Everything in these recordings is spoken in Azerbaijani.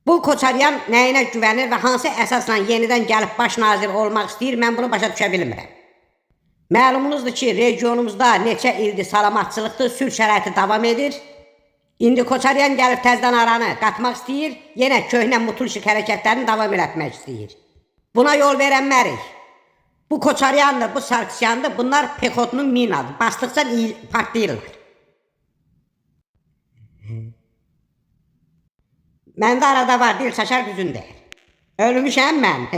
Bu Koçaryan nəyinə güvənir və hansı əsasla yenidən gəlib baş nazir olmaq istəyir, mən bunu başa düşə bilmirəm. Məlumunuzdur ki, regionumuzda neçə ildir salamatçılıqdır, sülh şəraiti davam edir. İndi Koçaryan gəlib təzədən aranı qatmaq istəyir, yenə köhnə mutulşik hərəkətlərini davam elətmək istəyir. Buna yol verənmərik. Bu Koçaryandır, bu Sarkisyandır, bunlar pexotunun minadır. Basdıqca partlayırlar. Məndə arada var, dil şaşar düzün deyir. Ölmüşəm mən.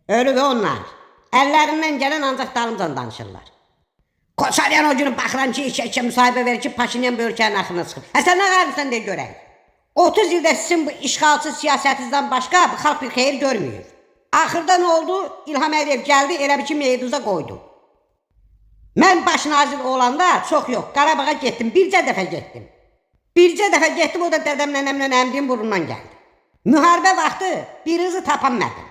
Ölüb onlar. Əllərindən gələn ancaq dalımcan danışırlar. Koçaryan o günü baxıram ki, iki müsahibə verir ki, Paşinyan bu ölkənin axırına çıxıb. Hə sən nə qarırsan deyə görək. 30 ildə sizin bu işğalçı siyasətinizdən başqa bu xalq bir xeyir görməyib. Axırda nə oldu? İlham Əliyev gəldi, elə bil ki, meyduza qoydu. Mən baş nazir olanda çox yox, Qarabağa getdim, bircə dəfə getdim. Bircə dəfə getdim, o da dədəm, nənəmlə əmrimin burnundan gəldi. Müharibə vaxtı birinizi tapanmadım.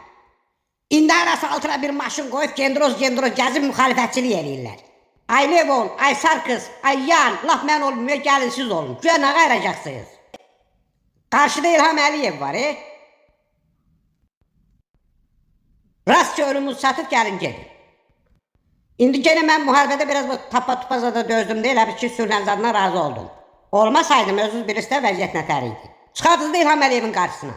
İndi arası altına bir maşın qoyub gendroz gendroz gəzib müxalifətçilik eləyirlər. Ay Levon, ay Sarkis, ay Yan, lap mən olmuyor, gəlin siz olun. Güya nə qayıracaqsınız? Qarşıda İlham Əliyev var, e? Rastca ölümünüz çatıb gəlin gedin. İndi genə mən müharibədə biraz bu tapa tupa zada dözdüm deyil, elə bil ki, sülhən zadına razı oldum. Olmasaydım özünüz bilirsiniz də vəziyyət nətər idi. Çıxardınız da İlham Əliyevin qarşısına.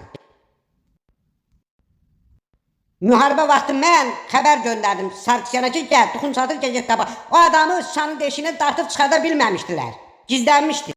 Müharibə vaxtı mən xəbər göndərdim Sarkisyan'a ki, gəl, tuxun çatır, gəl get tapa. O adamı şanın deşiyinə dartıb çıxarda bilməmişdilər. Gizlənmişdi.